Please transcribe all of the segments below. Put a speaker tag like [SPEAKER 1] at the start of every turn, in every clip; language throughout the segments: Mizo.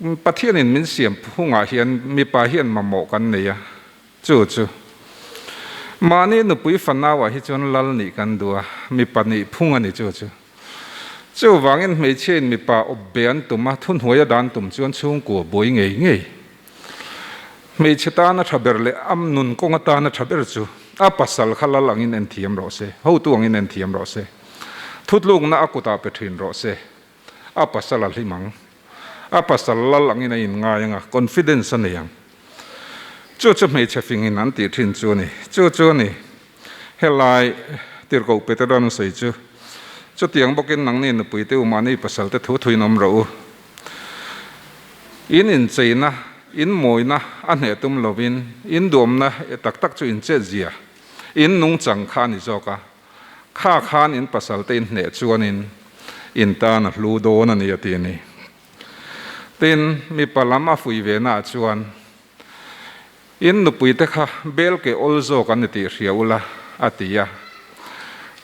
[SPEAKER 1] Pathianin min siam phungah hian mipa hian mamawh kan nei a, chu chu mahni nupui fanauah hi chuan lal nih kan duh a, mipa nih phung a ni chu chu. Chuvangin hmeichhiain mipa awp be an tum a, thuhnuai a dan tum chuan chhungkua buai ngei ngei. Hmeichhe tana tha ber leh a nun kawng atana tha ber chu a pasal kha lal angin en thiam rawh se, hotu angin en thiam rawh se, thutlukna a kutah pe thin rawh se. A pasal a hlim ang. A pasal lal angin a inngai ang a, confidence a nei ang. Chu chu hmeichhe fingin an tih thin chu a ni. Chu chu a ni. Helai tirhkoh Peteran a sawi chu, Chutiang bawkin nangni nupuite u mahni pasalte thu thuin awm rawh u. In incheina, in mawina a hneh tum lovin, in duhawmna tak tak chu inchetzia, in nungchang kha a ni zawk a. Kha khan in pasalte in hneh chuanin in tan a hlu dawn a ni a ti a ni. Tin, mipa lam a fuih ve naah chuan in nupuite kha bel ke awl zawk an ni tih hria ula a ti a.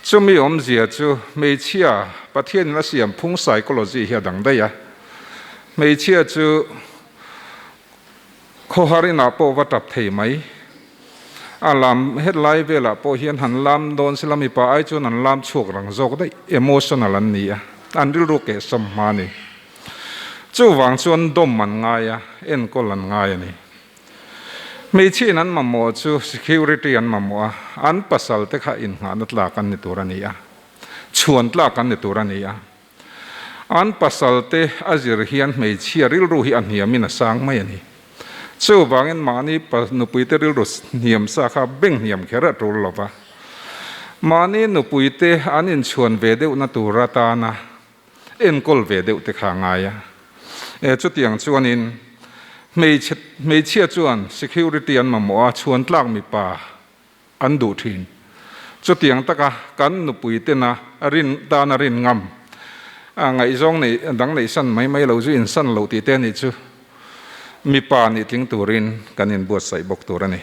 [SPEAKER 1] Chumi awmzia chu hmeichhia Pathianin a siam phung psychology hi a dang daih a. Hmeichhia chu Khawhar inah pawh va tap thei mai. A lam hetlai velah pawh hian han lam dawn sela mipa ai chuan an lam chhuak rang zawk daih, emotional an ni a, an rilru kehsawm hma a ni. Chuvang chuan dawm an ngai a, enkawl an ngai a ni. Hmeichhiain an mamawh chu security an mamawh a, an pasal te kha inngahna tlak an ni tur a ni a, chhuan tlak an ni tur a ni a. An pasalte a zir hian hmeichhia rilru hi a hniamin a sang mai a ni. Chuvangin mahni nupuite rilru hniam sa kha beng hniam kher a tul lo va. Mahni nupuite an inchhuan ve deuhna tur atana enkawl ve deuh te kha a ngai a. E chutiang chuanin hmeichhia chuan security an mamawh a, chhuan tlak mipa an duh thin. Chutiang taka kan nupui tena rin tana rin ngam a ngaihzawng nei dang neih san mai mai lo chu insan loh tih te a nih chu mipa nih tling turin kan inbuatsaih bawk tur a ni.